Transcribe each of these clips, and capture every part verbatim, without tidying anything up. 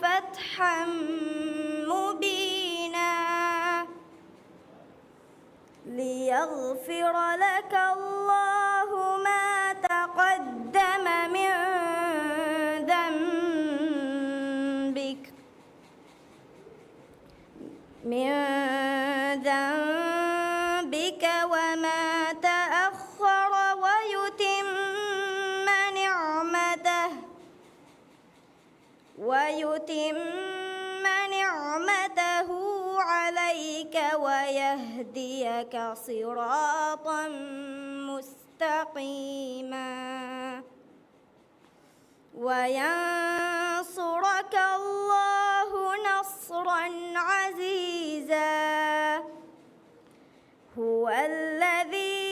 فتحا مبينا. ليغفر لك الله ما تقدم من ذنبك، من ذنبك وما تأخر ويتم نعمته، ويتم نعمته عليك ويهديك صراطا مستقيما. وينصرك الله نصرا عزيزا. هو الذي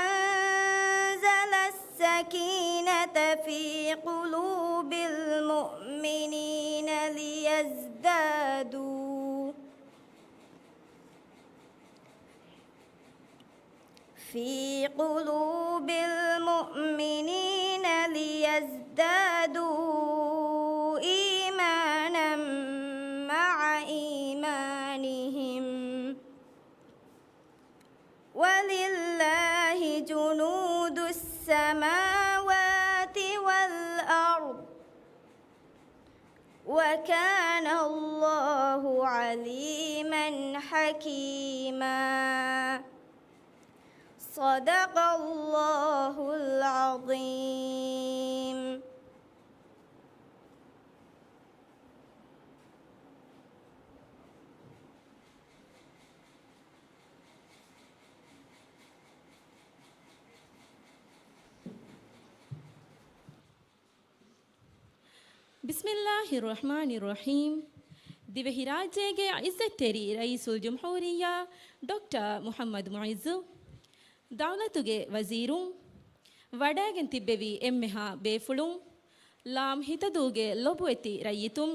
أنزل السكينة في قلوب المؤمنين ليزدادوا في قلوب المؤمنين ليزدادوا إيمانا مع إيمانهم، ولله جنود السماوات والأرض، وكان الله عليما حكيما. صدق الله العظيم. ބިސްމިއްލާހި ރަޙްމާނި ރަޙީމް. ދިވެހިރާއްޖޭގެ ޢިއްޒަތްތެރި ރައީސުލްޖުމްހޫރިއްޔާ ޑޮކްޓަރ މުޙައްމަދު މުޢިއްޒު، ދައުލަތުގެ ވަޒީރުން، ވަޑައިގެން ތިއްބެވި އެންމެހާ ބޭފުޅުން، ލާމް ހިތަދޫގެ ލޮބުވެތި ރައްޔިތުން،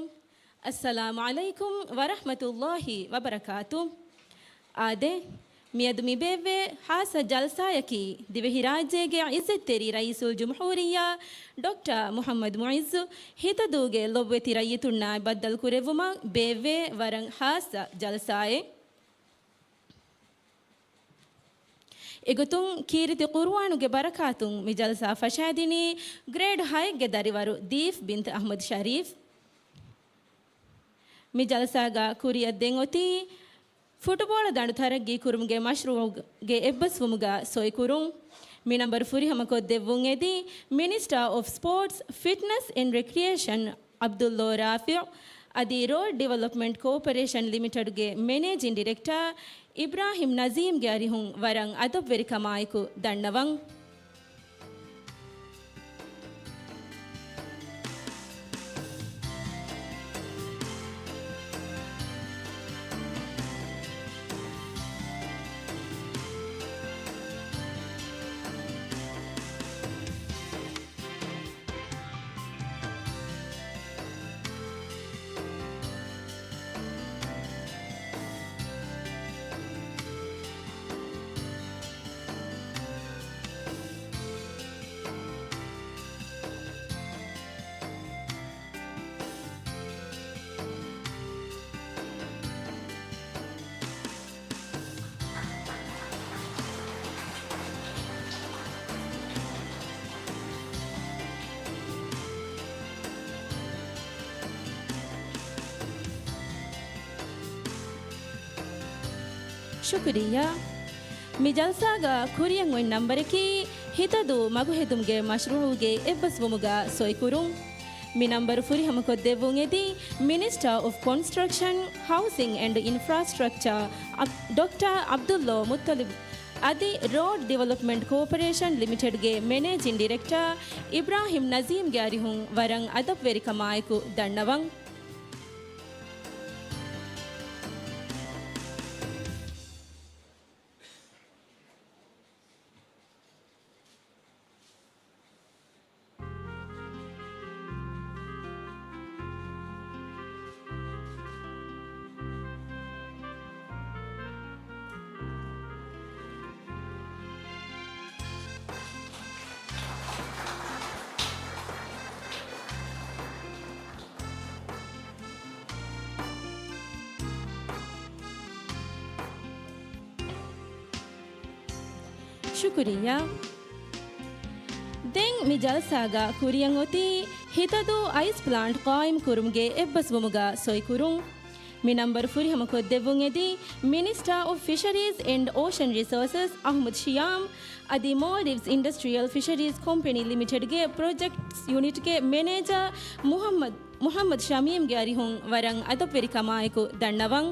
އައްސަލާމު ޢަލައިކުމް ވަރަޙްމަތުﷲ ވަބަރަކާތު. އާދެ، މިއަދު މި ބޭއްވޭ ޚާއްޞަ ޖަލްސާއަކީ، ދިވެހިރާއްޖޭގެ ޢިއްޒަތްތެރި ރައީސުލްޖުމްހޫރިއްޔާ ޑޮކްޓަރ މުޙައްމަދު މުޢިއްޒު ހިތަދޫގެ ލޮބުވެތި ރައްޔިތުންނާއި ބައްދަލުކުރެއްވުމަށް ބޭއްވޭ ވަރަށް ޚާއްޞަ ޖަލްސާއެއް. އެގޮތުން ކީރިތި ޤުރުއާނުގެ ބަރަކާތުން މި ޖަލްސާ ފަށާދިނީ ގްރޭޑް ހައެއްގެ ދަރިވަރު ދީފް ބިންތު އަޙްމަދު ޝަރީފް. މި ޖަލްސާގަ ކުރިއަށް ދެން އޮތީ ފުޓުބޯޅަ ދަނޑު ތަރައްގީ ކުރުމުގެ މަޝްރޫޢުގެ އެއްބަސްވުމުގަ ސޮއިކުރުން. މި ނަންބަރު ފުރިހަމަކޮށްދެއްވުން އެދީ މިނިސްޓާ އޮފް ސްޕޯޓްސް، ފިޓްނަސް އެންޑް ރެކްރިއޭޝަން ޢަބްދުﷲ ރާފިޢު އަދި ރޯޑް ޑިވެލޮޕްމަންޓް ކޯޕަރޭޝަން ލިމިޓެޑްގެ މެނޭޖިން ޑިރެކްޓާ އިބްރާހިމް ނަޒީމްގެ އަރިހުން ވަރަށް އަދަބްވެރިކަމާއެކު ދަންނަވަން. ޝުކުރިއްޔާ. މި ޖަލްސާގަ ކުރިއަށް އޮތް ނަންބަރަކީ، ހިތަދޫ މަގުހެދުމުގެ މަޝްރޫޢުގެ އެއްބަސްވުމުގަ ސޮއިކުރުން. މި ނަންބަރު ފުރިހަމަކޮށްދެއްވުން އެދީ، މިނިސްޓާ އޮފް ކޮންސްޓްރަކްޝަން، ހައުސިން އެންޑް އިންފްރާސްޓްރަކްޗާ، އަބް-، ޑޮކްޓާ ޢަބްދުﷲ މުއްޠަލިބް އަދި ރޯޑް ޑިވެލޮޕްމަންޓް ކޯޕަރޭޝަން ލިމިޓެޑްގެ މެނޭޖިން ޑިރެކްޓާ އިބްރާހިމް ނަޒީމްގެ އަރިހުން ވަރަށް އަދަބްވެރިކަމާއެކު ދަންނަވަން. ޝުކުރިއްޔާ. ދެން މި ޖަލްސާގަ ކުރިއަށް އޮތީ ހިތަދޫ އައިސް ޕްލާންޓް ޤާއިމް ކުރުމުގެ އެއްބަސްވުމުގަ ސޮއިކުރުން. މި ނަންބަރު ފުރިހަމަކޮށްދެއްވުން އެދީ މިނިސްޓާ އޮފް ފިޝަރީޒް އެންޑް އޯޝަން ރިސޯސަސް އަޙްމަދު ޝިޔާމް އަދި މޯލްޑިވްސް އިންޑަސްޓްރިއަލް ފިޝަރީޒް ކޮމްޕެނީ ލިމިޓެޑްގެ ޕްރޮޖެކްޓްސް ޔުނިޓްގެ މެނޭޖަރ މުޙައްމަދު، މުޙައްމަދު ޝަމީމްގެ އަރިހުން ވަރަށް އަދަބުވެރިކަމާއެކު ދަންނަވަން.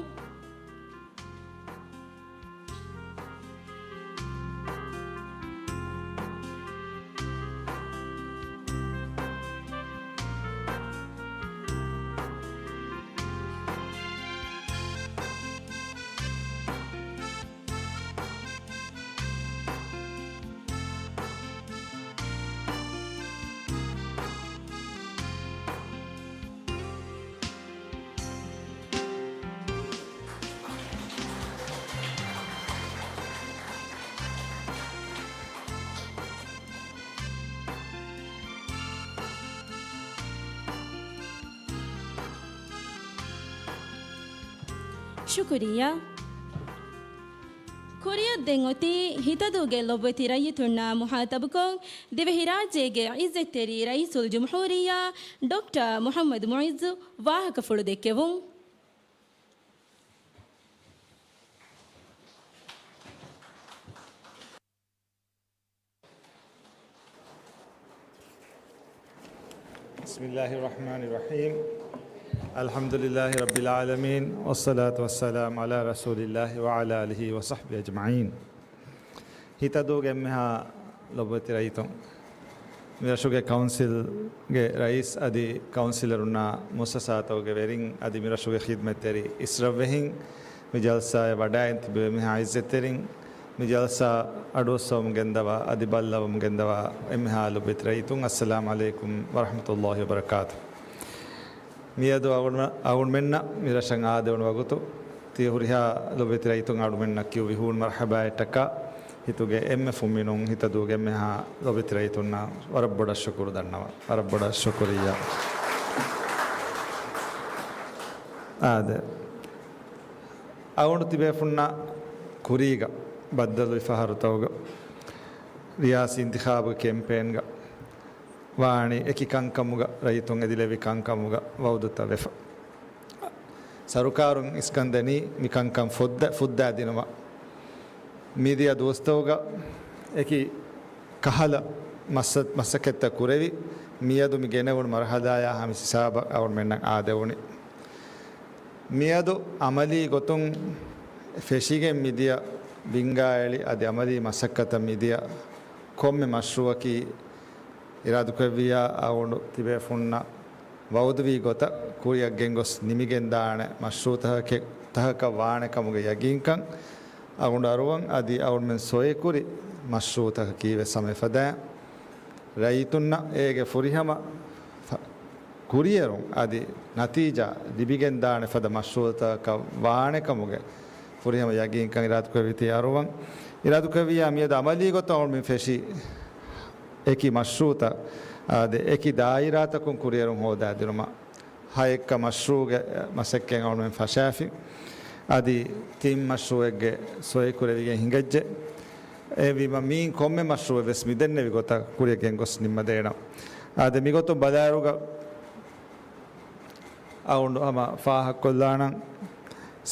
ޝުކުރިއްޔާ. ކުރިއަށް ދެން އޮތީ ހިތަދޫގެ ލޮބުވެތި ރައްޔިތުންނާ މުޚާޠަބުކޮށް، ދިވެހިރާއްޖޭގެ ޢިއްޒަތްތެރި ރައީސުލްޖުމްހޫރިއްޔާ ޑޮކްޓަރ މުޙައްމަދު މުޢިއްޒު ވާހަކަފުޅު ދެއްކެވުން. بسم الله الرحمن الرحيم. الحمد لله رب العالمين، والصلاة والسلام على رسول الله وعلى آله وصحبه أجمعين. ހިތަދޫގެ އެންމެހާ ލޮބުވެތި ރައްޔިތުން، މިރަށުގެ ކައުންސިލްގެ ރައީސް އަދި ކައުންސިލަރުންނާ މުއައްސަސާތަކުގެ ވެރިން އަދި މިރަށުގެ ޚިދްމަތްތެރި އިސްރަށްވެހިން، މި ޖަލްސާއަށް ވަޑައިން ތިބި އެންމެހާ ޢިއްޒަތްތެރިން، މި ޖަލްސާ އަޑުއައްސަވަމުން ގެންދަވާ އަދި ބައްލަވަމުން ގެންދަވާ އެންމެހާ ލޮބުވެތި ރައްޔިތުން، އައްސަލާމް ޢަލައިކުމް ވަރަޙްމަތުﷲި ވަބަރަކާތު. މިއަދު އަޅުގަނޑު، އަޅުގަނޑުމެންނަށް މި ރަށަށް އާދެވުނު ވަގުތު، ތިޔަ ހުރިހާ ލޮބުވެތި ރައްޔިތުން އަޅުމެންނަށް ކިޔު ވިހޫން މަރްޙަބާއަށްޓަކާ، ހިތުގެ އެންމެ ފުންމިނުން ހިތަދޫގެ އެންމެހާ ލޮބުވެތި ރައްޔިތުންނަށް ވަރަށް ބޮޑަށް ޝުކުރު ދަންނަވަން. ވަރަށް ބޮޑަށް ޝުކުރިއްޔާ. އާދެ، އަޅުގަނޑު ތިބޭފުންނަށް ކުރީގަ ބައްދަލުވި ފަހަރުތަކުގަ ރިޔާސީ އިންތިޚާބުގެ ކެމްޕޭންގަ ވާނީ އެކި ކަންކަމުގަ، ރައްޔިތުން އެދިލެއްވި ކަންކަމުގަ ވައުދުތައް ވެފަ. ސަރުކާރުން އިސްކަންދެނީ މި ކަންކަން ފުއްދަ-، ފުއްދާދިނުމަށް. މިދިޔަ ދުވަސްތަކުގަ އެކި ކަހަލަ މައްސަ-، މަސައްކަތްތައް ކުރެވި، މިއަދު މި ގެނެވުނު މަރުޙަލާޔާ ހަމަ ހިސާބަށް އަޅުގަނޑުމެންނަށް އާދެވުނީ. މިއަދު އަމަލީ ގޮތުން ފެށިގެން މިދިޔަ ބިންގާ އެޅި އަދި އަމަލީ މަސައްކަތަށް މިދިޔަ ކޮންމެ މަޝްރޫއަކީ އިރާދުކުރެއްވިއްޔާ އަޅުގަނޑު ތިބޭފުންނަށް ވައުދުވީ ގޮތަށް ކުރިއަށް ގެންގޮސް ނިމިގެންދާނެ މަޝްރޫއުތަކެއް، ތަކަކަށް ވާނެ ކަމުގެ ޔަގީންކަން އަޅުގަނޑު އަރުވަން. އަދި އަޅުމެން ސޮއިކުރި މަޝްރޫއުތަކަކީ ވެސް ހަމަ އެފަދައިން ރައްޔިތުންނަށް އޭގެ ފުރިހަމަ ފަ-، ކުރިއެރުން އަދި ނަތީޖާ ލިބިގެންދާނެ ފަދަ މަޝްރޫއުތަކަކަށް ވާނެ ކަމުގެ ފުރިހަމަ ޔަގީންކަން އިރާދުކުރެއްވިތީ އަރުވަން. އިރާދުކުރެއްވިއްޔާ މިއަދު އަމަލީ ގޮތަށް އަޅުމެން ފެށި އެކި މަޝްރޫއުތައް، އާދެ، އެކި ދާއިރާތަކުން ކުރިއެރުން ހޯދާދިނުމަށް ހައެއްކަ މަޝްރޫއުގެ މަސައްކަތް އަޅުމެން ފަށާފި. އަދި ތިން މަޝްރޫއެއްގެ ސޮއި ކުރެވިގެން ހިނގައްޖެ. އެހެންވީމަ މިއިން ކޮންމެ މަޝްރޫއެއް ވެސް މިދެންނެވި ގޮތަށް ކުރިއަށް ގެންގޮސް ނިންމަދޭނަން. އާދެ، މިގޮތުން ބަލާއިރުގަ އަޅުގަނޑު ހަމަ ފާހަގަކޮށްލާނަން،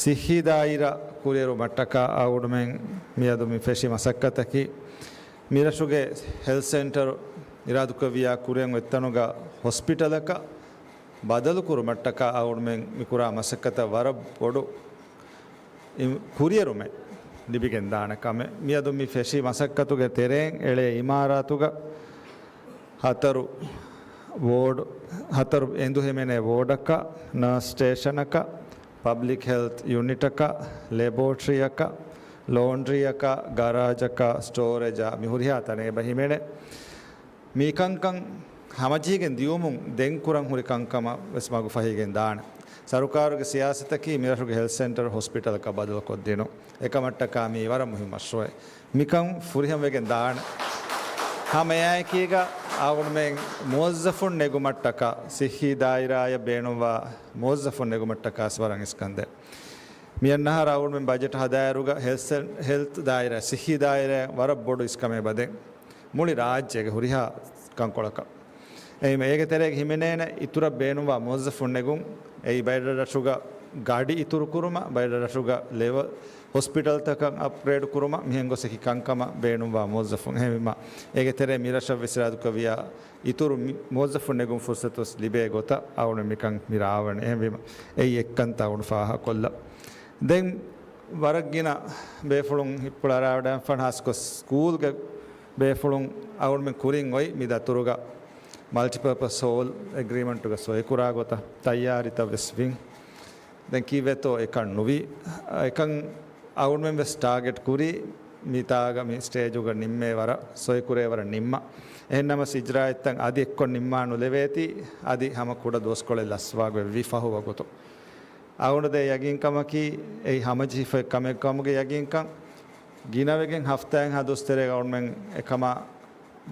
ސިއްހީ ދާއިރާ ކުރިއެރުމަށްޓަކާ އަޅުގަނޑުމެން މިއަދު މި ފެށި މަސައްކަތަކީ، މިރަށުގެ ހެލްތް ސެންޓަރު އިރާދުކުރެއްވިއްޔާ ކުރިއަށް އޮތްތަނުގަ ހޮސްޕިޓަލަކަށް ބަދަލުކުރުމަށްޓަކާ އަޅުގަނޑުމެން މިކުރާ މަސައްކަތަށް ވަރަށް ބޮޑު އި-، ކުރިއެރުމެއް ލިބިގެންދާނެ ކަމެއް. މިއަދު މި ފެށި މަސައްކަތުގެ ތެރެއިން އެޅޭ އިމާރާތުގަ ހަތަރު ވޯޑް، ހަތަރު އެނދު ހިމެނޭ ވޯޑަކަށް، ނާސް ސްޓޭޝަނަކަށް، ޕަބްލިކް ހެލްތް ޔުނިޓަކަށް، ލެބޯޓްރީއަކަށް، ލޯންޑްރީއަކަށް، ގަރާޖަކަށް، ސްޓޯރޭޖަށް މި ހުރިހާ ތަނެއް އެބަ ހިމެނޭ. މި ކަންކަން ހަމަޖެހިގެން ދިޔުމުން ދެން ކުރަން ހުރި ކަންކަމަށް ވެސް މަގު ފަހިގެން ދާނެ. ސަރުކާރުގެ ސިޔާސަތަކީ މިރަށުގެ ހެލްތް ސެންޓަރު ހޮސްޕިޓަލަކަށް ބަދަލުކޮށްދިނުން. އެކަމަށްޓަކާ މީ ވަރަށް މުހިންމު މަޝްރޫއެއް. މިކަން ފުރިހަމަވެގެން ދާނެ. ހަމައެއާއެކީގަ އަޅުގަނޑުމެން މުވައްޒަފުން ނެގުމަށްޓަކާ، ސިއްހީ ދާއިރާއަށް ބޭނުންވާ މުވައްޒަފުން ނެގުމަށްޓަކާ ވަރަށް އިސްކަންދެން. މިއަންނަ އަހަރަށް އަޅުގަނޑުމެން ބަޖެޓް ހަދާއިރުގަ ހެލްތް، ހެލްތް ދާއިރާ، ސިއްހީ ދާއިރާ ވަރަށް ބޮޑު އިސްކަމެއް އެބަދޭ. މުޅި ރާއްޖޭގެ ހުރިހާ ކަންކޮޅަކަށް. އެހެންވީމަ އޭގެ ތެރޭގަ ހިމެނޭނެ އިތުރަށް ބޭނުންވާ މުވައްޒަފުން ނެގުން. އެއީ ބައެއް ރަށުގަ ގަޑި އިތުރު ކުރުމަށް، ބައެއް ރަށުގަ ލެވެލް ހޮސްޕިޓަލްތަކަށް އަޕްގްރޭޑް ކުރުމަށް، މިހެން ގޮސް އެކި ކަންކަމަށް ބޭނުންވާ މުވައްޒަފުން. އެހެންވީމަ އޭގެ ތެރޭ މި ރަށަށް ވެސް އިރާދަކުރެއްވިޔާ އިތުރު މި-، މުވައްޒަފުން ނެގުން ފުރުސަތު ވެސް ލިބޭ ގޮތަށް އަޅުގަނޑު މިކަން މި ރާވަނީ. އެހެންވީމަ އެއީ އެއްކަންތައް އަޅުގަނޑު ފާހަގަކޮށްލަން. ދެން ވަރަށް ގިނަ ބޭފުޅުން ހިތްޕުޅަށް އަރާވަޑައިގެންފާނެ، ހާއްސަކޮށް ސްކޫލްގެ ބޭފުޅުން އަޅުގަނޑުމެން ކުރިން އޮތް މި ދަތުރުގަ މަލްޓިޕާޕަސް ހޯލް އެގްރިމަންޓުގަ ސޮއިކުރާ ގޮތަށް ތައްޔާރީތައް ވެސް ވިން. ދެން ކީއްވެތޯ އެކަން ނުވީ. އެކަން އަޅުގަނޑުމެން ވެސް ޓާގެޓް ކުރީ މިތާގަ މި ސްޓޭޖުގަ ނިންމޭ ވަރަށް ސޮއިކުރޭ ވަރަށް ނިންމަ. އެހެންނަމަވެސް އިޖްރާއަތްތައް އަދި އެއްކޮށް ނިންމާ ނުލެވޭތީ، އަދި ހަމަ ކުޑަ ދުވަސްކޮޅެއް ލަސްވާގޮތް ވި ފަހު ވަގުތު. އަޅުގަނޑު ދޭ ޔަގީންކަމަކީ އެއީ ހަމަޖެހިފައި ކަމެއް ކަމުގެ ޔަގީންކަން. ގިނަވެގެން ހަފްތާއެއްހާ ދުވަސް ތެރޭގަ އަޅުގަނޑުމެން އެކަމާ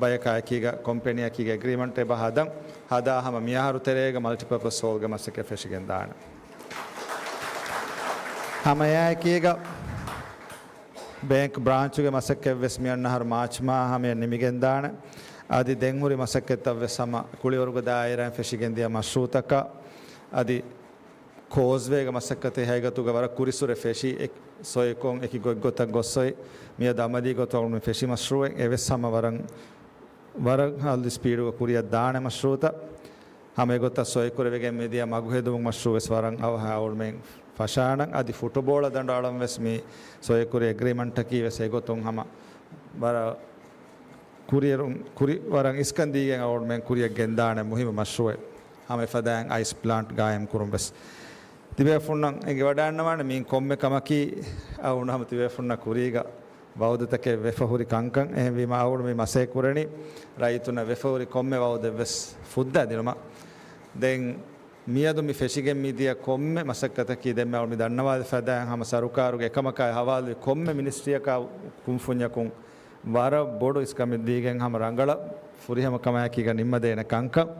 ބަޔަކާއެކީގަ ކޮމްޕެނީއަކީގަ އެގްރިމަންޓް އެބަ ހަދަން. ހަދާ ހަމަ މިއަހަރު ތެރޭގަ މަލްޓިޕާޕަސް ހޯލްގެ މަސައްކަތް ފެށިގެން ދާނެ. ހަމަ އެއާއެކީގަ ބޭންކް ބްރާންޗުގެ މަސައްކަތް ވެސް މިއަންނަ އަހަރު މާޗް މާހަ ހަމަޔަށް ނިމިގެން ދާނެ. އަދި ދެން ހުރި މަސައްކަތްތައް ވެސް ހަމަ ކުޅިވަރުގެ ދާއިރާއިން ފެށިގެން ދިޔަ މަޝްރޫއުތަކަށް އަދި ކޯސްވޭގެ މަސައްކަތެއް ހަގީގަތުގަ ވަރަށް ކުރިސުރެ ފެށި އެ-، ސޮއިކޮށް އެކި ގޮތްގޮތަށް ގޮސް އޮތް މިއަދު އަމަލީ ގޮތުން މި ފެށި މަޝްރޫއެއް އެވެސް ހަމަ ވަރަށް، ވަރަށް ހައްލު ސްޕީޑުގަ ކުރިއަށް ދާނެ މަޝްރޫއުތައް. ހަމަ އެގޮތަށް ސޮއިކުރެވިގެން މިދިޔަ މަގުހެދުމުގެ މަޝްރޫއު ވެސް ވަރަށް އަވަހަށް އަޅުގަނޑުމެން ފަށާނަން. އަދި ފުޓުބޯޅަ ދަނޑު އަޅަން ވެސް މި ސޮއިކުރި އެގްރިމަންޓަކީ ވެސް އެގޮތުން ހަމަ ވަރަށް ކުރިއެރުން، ކުރި ވަރަށް އިސްކަން ދީގެން އަޅުގަނޑުމެން ކުރިއަށް ގެންދާނެ މުހިއްމު މަޝްރޫއެއް. ހަމަ އެފަދައިން އައިސް ޕްލާންޓް ގާއިމް ކުރުން ވެސް ތިބޭފުންނަށް އެނގިވަޑައިގަންނަވާނެ މިއިން ކޮންމެ ކަމަކީ އަޅުގަނޑު ހަމަ ތިބޭފުންނަށް ކުރީގަ ވައުދުތަކެއް ވެފަ ހުރި ކަންކަން. އެހެންވީމަ އަޅުގަނޑު މި މަސައްކަތް ކުރަނީ ރައްޔިތުންނަށް ވެފަ ހުރި ކޮންމެ ވައުދެއް ވެސް ފުއްދާ ދިނުމަށް. ދެން މިއަދު މި ފެށިގެން މިދިޔަ ކޮންމެ މަސައްކަތަކީ ދެންމެ އަޅުގަނޑު މި ދަންނަވާލި ފަދައިން ހަމަ ސަރުކާރުގެ އެކަމަކާއި ހަވާލުވި ކޮންމެ މިނިސްޓްރީއަކާ ކުންފުންޏަކުން ވަރަށް ބޮޑު އިސްކަމެއް ދީގެން ހަމަ ރަނގަޅަށް ފުރިހަމަ ކަމާއެކީގަ ނިންމަދޭނެ ކަންކަން.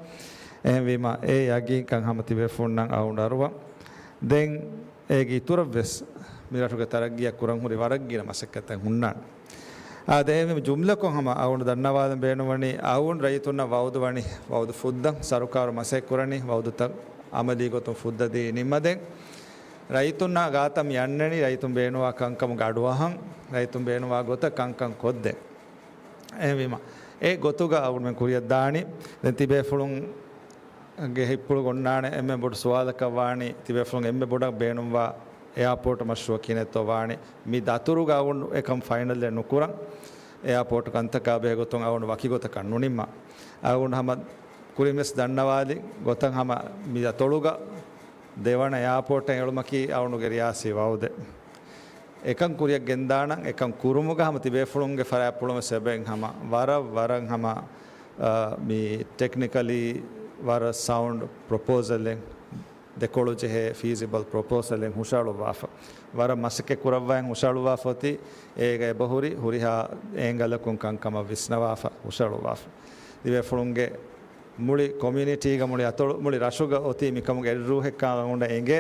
އެހެންވީމަ އެ ޔަގީންކަން ހަމަ ތިބޭފުންނަށް އަޅުގަނޑު އަރުވަން. ދެން އޭގެ އިތުރަށް ވެސް މި ރަށުގެ ތަރައްގީއަށް ކުރަން ހުރި ވަރަށް ގިނަ މަސައްކަތްތައް ހުންނާނެ. އާދެ، އެހެންވީމަ ޖުމްލަކޮށް ހަމަ އަޅުގަނޑު ދަންނަވާލަން ބޭނުންވަނީ އަޅުގަނޑު ރައްޔިތުންނަށް ވައުދު ވަނީ ވައުދު ފުއްދަން ސަރުކާރު މަސައްކަތް ކުރަނީ ވައުދުތައް އަމަލީ ގޮތުން ފުއްދަދީ ނިންމަދޭން. ރައްޔިތުންނާ ގާތަށް މި އަންނަނީ ރައްޔިތުން ބޭނުންވާ ކަންކަމުގެ އަޑުއަހަން، ރައްޔިތުން ބޭނުންވާ ގޮތަށް ކަންކަން ކޮށްދޭން. އެހެންވީމަ، އެ ގޮތުގަ އަޅުގަނޑުމެން ކުރިއަށް ދާނީ. ދެން ތިބޭފުޅުންގެ ހިތްޕުޅުގަ އޮންނާނެ އެންމެ ބޮޑު ސުވާލަކަށް ވާނީ، ތިބޭފުޅުން އެންމެ ބޮޑަށް ބޭނުންވާ އެއާޕޯޓް މަޝްރޫއަކީ ނެތޯ ވާނީ. މި ދަތުރުގަ އަޅުގަނޑު އެކަން ފައިނަލްއެއް ނުކުރަން. އެއާޕޯޓް ކަންތަކާ ބެހޭ ގޮތުން އަޅުގަނޑު ވަކި ގޮތަކަށް ނުނިންމާ. އަޅުގަނޑު ހަމަ ކުރިން ވެސް ދަންނަވާލި ގޮތަށް ހަމަ މި ދަތޮޅުގަ ދެވަނަ އެއާޕޯޓެއް އެޅުމަކީ އަޅުގަނޑުގެ ރިޔާސީ ވައުދެއް. އެކަން ކުރިއަށް ގެންދާނަން، އެކަން ކުރުމުގަ ހަމަ ތިބޭފުޅުންގެ ފަރާތްޕުޅުން ވެސް އެބައިން ހަމަ ވަރަށް، ވަރަށް ހަމަ، އާ، މި ޓެކްނިކަލީ ވަރަށް ސައުންޑް ޕްރޮޕޯސަލެއް، ދެކޮޅު ޖެހޭ ފީސިބަލް ޕްރޮޕޯސަލެއް ހުށަހަޅުއްވާފަ. ވަރަށް މަސައްކަތް ކުރައްވާ ހުށަހަޅުއްވާފަ އޮތީ، އޭގަ އެބަހުރި ހުރިހާ އޭނގަލަކުން ކަންކަމަށް ވިސްނަވާފަ ހުށަހަޅުއްވާފަ. ތިބޭފުޅުންގެ މުޅި ކޮމިއުނިޓީގަ، މުޅި އަތޮޅު، މުޅި ރަށުގަ އޮތީ މިކަމުގެ އެއްރޫހެއްކަން އަޅުގަނޑަށް އެނގޭ،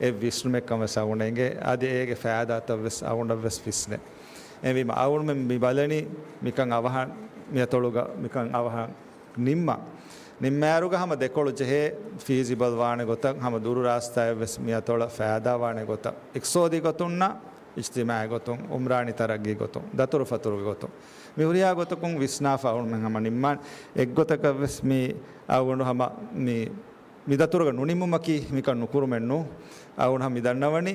އެއް ވިސްނުމެއްކަން ވެސް އަޅުގަނޑަށް އެނގޭ. އަދި އޭގެ ފައިދާތައް ވެސް އަޅުގަނޑަށް ވެސް ވިސްނޭ. އެހެންވީމަ އަޅުގަނޑުމެން މި ބަލަނީ މިކަން އަވަހަށް، މި އަތޮޅުގަ މިކަން އަވަހަށް ނިންމާ. ނިންމާއިރުގަ ހަމަ ދެކޮޅު ޖެހޭ ފީސިބަލް ވާނެ ގޮތަށް، ހަމަ ދުރު ރާސްތާއެއް ވެސް މި އަތޮޅަށް ފައިދާ ވާނެ ގޮތަށް، އިޤްތިޞާދީ ގޮތުންނާ، އިޖްތިމާޢީ ގޮތުން، ޢުމްރާނީ ތަރައްގީ ގޮތުން، ދަތުރުފަތުރުގެ ގޮތުން، މި ހުރިހާ ގޮތަކުން ވިސްނާފަ އަޅުގަނޑުމެން ހަމަ ނިންމާނެ. އެއްގޮތަކަށް ވެސް މި އަޅުގަނޑު ހަމަ މި، މި ދަތުރުގަ ނުނިމުމަކީ މިކަން ނުކުރުމެއް ނޫން. އަޅުގަނޑު ހަމަ މި ދަންނަވަނީ،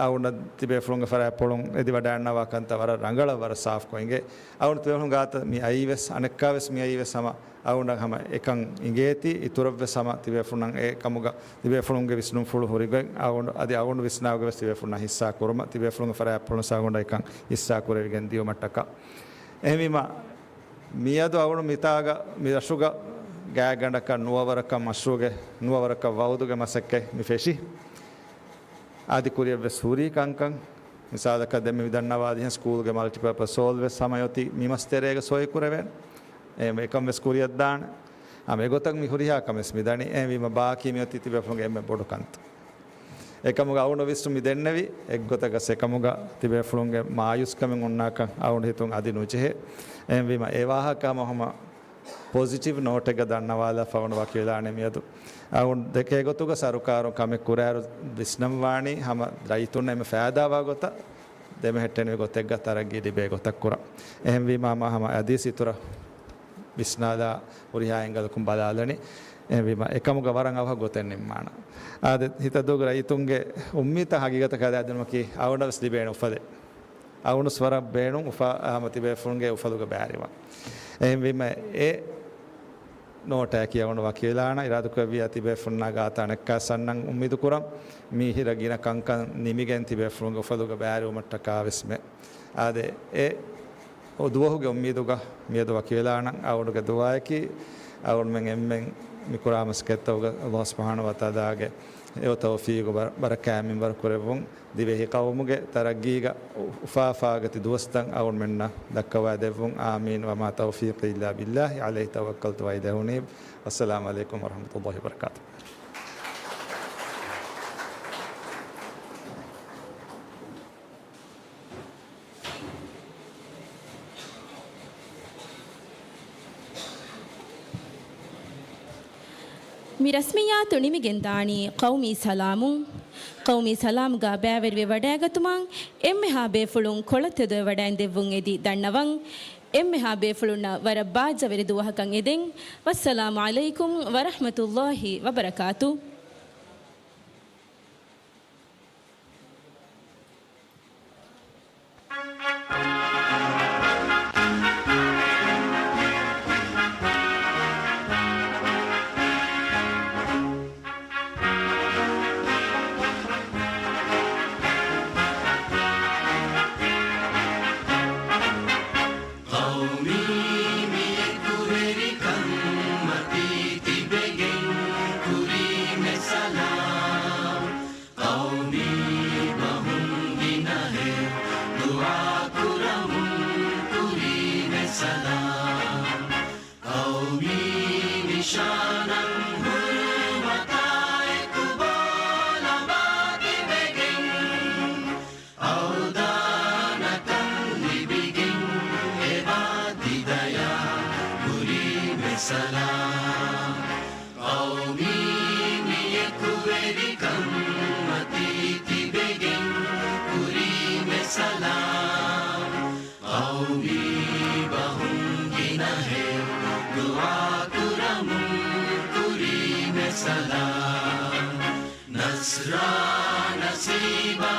އަޅުގަނޑަށް ތިބޭފުޅުންގެ ފަރާތްޕުޅުން އެދިވަޑައިގަންނަވާ ކަންތައް ވަރަށް ރަނގަޅަށް ވަރަށް ސާފުކޮށް އިނގޭ. އަޅުގަނޑު ތިބޭފުޅުން ގާތަށް މި އައީ ވެސް، އަނެއްކާ ވެސް މި އައީ ވެސް ހަމަ އަޅުގަނޑަށް ހަމަ އެކަން އިނގޭތީ، އިތުރަށް ވެސް ހަމަ ތިބޭފުޅުން އެ ކަމުގަ ތިބޭފުޅުންގެ ވިސްނުންފުޅު ހުރިގޮތް އަޅުގަނޑު، އަދި އަޅުގަނޑު ވިސްނާގޮތް ވެސް ތިބޭފުޅުންނަށް ހިއްސާ ކުރުމަށް، ތިބޭފުޅުންގެ ފަރާތްޕުޅުން އަޅުގަނޑަށް އެކަން ހިއްސާ ކުރެވިގެން ދިޔުމަށްޓަކާ. އެހެންވީމަ، މިއަދު އަޅުގަނޑު މިތާގަ މި ރަށުގަ ގާތްގަނޑަކަށް ނުވަވަރަކަށް މަޝްރޫޢުގެ، ނުވަވަރަކަށް ވައުދުގެ މަސައްކަތް މި ފެށި. އަދި ކުރިއަށް ވެސް ހުރީ ކަންކަން. މިސާލަކަށް ދެންމެ މި ދަންނަވާ ދިހަ ސްކޫލްގެ މަލްޓިޕާޕަސް ހޯލް ވެސް ހަމަ އޮތީ މި މަސް ތެރޭގަ ސޮއި ކުރެވޭނެ. އެ އެކަން ވެސް ކުރިއަށް ދާނެ. އާ، މި ގޮތަށް މި ހުރިހާ ކަމެއް ވެސް މި ދަނީ. އެހެންވީމަ ބާކީ މި އޮތީ ތިބޭފުޅުންގެ އެންމެ ބޮޑު ކަންތައް. އެކަމުގަ އަޅުގަނޑު ވިސްނުން މި ދެންނެވި އެއްގޮތަކަށް އެކަމުގަ ތިބޭފުޅުންގެ މާޔޫސްކަމެއް އޮންނާކަށް އަޅުގަނޑު ހިތުން އަދި ނުޖެހޭ. އެހެންވީމަ އެ ވާހަކަ ހަމަ ހަމަ ޕޮޒިޓިވް ނޯޓެއްގަ ދަންނަވާލާފަ އަޅުގަނޑު ވަކިވެލާނެ މިއަދު. އަޅުގަނޑު ދެކޭ ގޮތުގަ ސަރުކާރުން ކަމެއް ކުރާއިރު ވިސްނަންވާނީ ހަމަ ރައްޔިތުންނަށް އެންމެ ފައިދާވާ ގޮތަށް ދެމެހެއްޓެނިވި ގޮތެއްގަ ތަރައްގީ ލިބޭ ގޮތަށް ކުރަން. އެހެންވީމަ ހަމަ ހަމަ އަދިސް އިތުރަށް ވިސްނާލާ ހުރިހާ އެންގަލަކުން ބަލާލަނީ. އެހެންވީމަ އެކަމުގަ ވަރަށް އަވަހަށް ގޮތެއް ނިންމާނަން. އާދެ، ހިތަދޫގެ ރައްޔިތުންގެ އުއްމީދުތައް ހަގީގަތަށް ހަދާދިނުމަކީ އަޅުގަނޑަށް ވެސް ލިބޭނެ އުފަލެއް. އަޅުގަނޑު ވެސް ވަރަށް ބޭނުން އުފާ، ހަމަ ތިބޭފުޅުންގެ އުފަލުގަ ބައިވެރިވާން. އެހެންވީމަ އެ ނޯޓަކީ އަޅުގަނޑު ވަކިވެލާނަން އިރާދަކުރެއްވިއްޔާ ތިބޭފުޅުންނާ ގާތަށް އަނެއްކާވެސް އަންނަން އުއްމީދު ކުރަން. މިހިރަ ގިނަ ކަންކަން ނިމިގެން ތިބޭފުޅުންގެ އުފަލުގަ ބައިވެރިވުމަށްޓަކާވެސްމެ. އާދެ، އެ އޮ ދުވަހުގެ އުއްމީދުގަ މިއަދު ވަކިވެލާނަން. އަޅުގަނޑުގެ ދުޢާއަކީ އަޅުގަނޑުމެން އެންމެން މި ކުރާ މަސައްކަތްތަކުގަ ﷲ ސުބްޙާނަހޫ ވަތަޢާލާގެ އެ ތައުފީޤު ބަރަ-، ބަރަކާތް މިންވަރު ކުރެއްވުން. ދިވެހި ޤައުމުގެ ތަރައްގީގަ އު-، އުފާ އުފާގަތި ދުވަސްތައް އަޅުގަނޑުމެންނަށް ދައްކަވައިދެއްވުން. އާމީން. وما توفيقي إلا بالله عليه توكلت وإليه أنيب. والسلام عليكم ورحمة الله وبركاته. މި ރަސްމިއްޔާތު ނިމިގެންދާނީ ޤައުމީ ސަލާމުން. ޤައުމީ ސަލާމްގަ ބައިވެރިވެ ވަޑައިގަތުމަށް އެންމެހާ ބޭފުޅުން ކޮޅަށް ތެދުވެ ވަޑައިން ދެއްވުން އެދި ދަންނަވަން. އެންމެހާ ބޭފުޅުންނަށް ވަރަށް ބާއްޖަވެރި ދުވަހަކަށް އެދެން. والسلام عليكم ورحمة الله وبركاته. ޤައުމީ މި އެކުވެރިކަން މަތީ ތިބެގެން ކުރީމެ ސަލާމް. ޤައުމީ ބަހުން ގިނަހެއް ދުޢާ ކުރަމުން ކުރީމެ ސަލާމް. ޤައުމީ ނިޝާނަށް ހުރުމަތާ އެކު ބޯލަމާ ތިބެގެން އަވަދާނަކަން ލިބިގެން އެބާ ތި ދަޔާ ކުރީމެ ސަލާމް. ޤައުމީ މި އެކުވެރިކަން މަތީ ތިބެގެން ކުރީމެ ސަލާމް. ޤައުމީ ބަހުން ގިނަހެއް ދުޢާ ކުރަމުން ކުރީމެ ސަލާމް. ނަޞްރާ ނަސީބާ